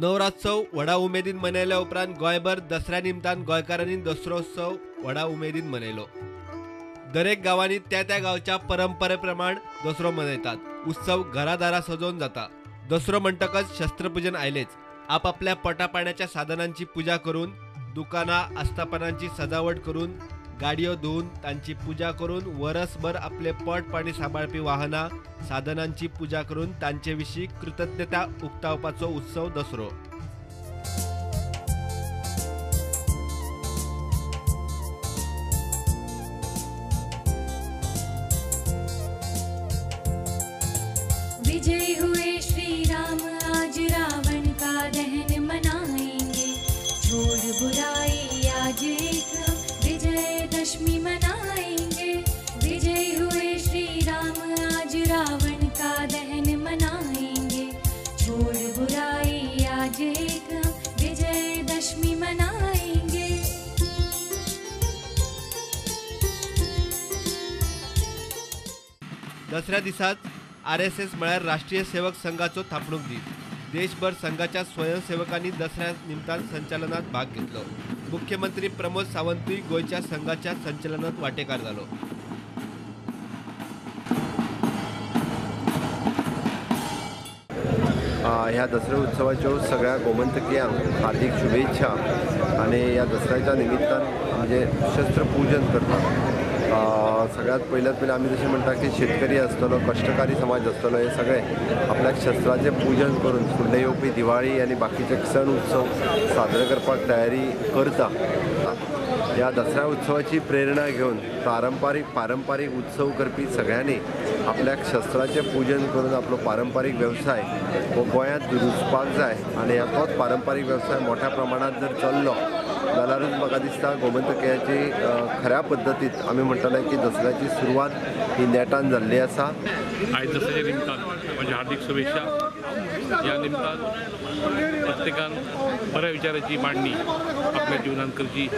नवरात्सव व्हडा उमेदीन मनयल्या उपरांत गोंयभर दसऱ्या निमतान गोंयकारांनी दसरोत्सव व्हडा उमेदीन मनयलो। दरेक गांवांनी त्या त्या गांवच्या परंपरे प्रमाण दसरो मनयतात। उत्सव घरादारा सजोवन जाता। दसरो म्हणटकच शस्त्रपूजन आयलेच। आपापल्या पोटापाण्याच्या साधनांची पूजा करून, दुकानां आस्थापनांची सजावट करून, गाडयो धुवन तांची पूजा करून वरसभर आपले पोट पाणी सांबाळपी वाहनां साधनांची पूजा करून तांचे विशीं कृतज्ञता उक्तावपाचो उत्सव दसरो। विजय हुए श्री राम आज रावण का दहन मनाएंगे, छोड़ बुराई आज एक विजयदशमी मनाएंगे। विजय हुए श्री राम आज रावण का दहन मनाएंगे, छोड़ बुराई आज एक विजयदशमी मनाएंगे। दसऱ्या दिसाच आरएसएस म्हळ्यार राष्ट्रीय सेवक संघाचो थापणूक दीस। देशभर संघाच्या स्वयंसेवकांनी दसऱ्या निमतान संचालनात भाग घेतलो। मुख्यमंत्री प्रमोद सावंतूय गोंयच्या संघाच्या संचलनात वांटेकार जालो। ह्या दसऱ्या उत्सवाच्यो सगळ्या गोमंतकियांक हार्दिक शुभेच्छा आनी ह्या दसऱ्याच्या निमित्तान म्हणजे शस्त्रपूजन करतात। सगळ्यात पयल्यात पयलीं आमी जशें म्हणटा की शेतकरी आसतलो, कश्टकारी समाज आसतलो, हे सगळे आपल्याक शस्त्राचें पूजन करून फुडले येवपी दिवाळी आनी बाकीचे सण उत्सव साजरे करपाक तयारी करता। ह्या दसऱ्या उत्सवाची प्रेरणा घेवन पारंपारीक उत्सव करपी सगळ्यांनी आपल्याक शस्त्राचें पूजन करून आपलो पारंपारीक वेवसाय हो गोंयांत रुजपाक जाय आनी तोच पारंपारीक वेवसाय मोठ्या प्रमाणांत जर चल्लो जाल्यारूच म्हाका दिसता गोमंतकियाची खऱ्या पद्दतीत आमी म्हणटले की दसऱ्याची सुरवात ही नेटान जाल्ली आसा। आयज दसऱ्याच्या निमतान म्हज्या हार्दिक शुभेच्छा। ह्या निमतान प्रत्येकान बऱ्या विचाराची मांडणी आपल्या जिवनात करची।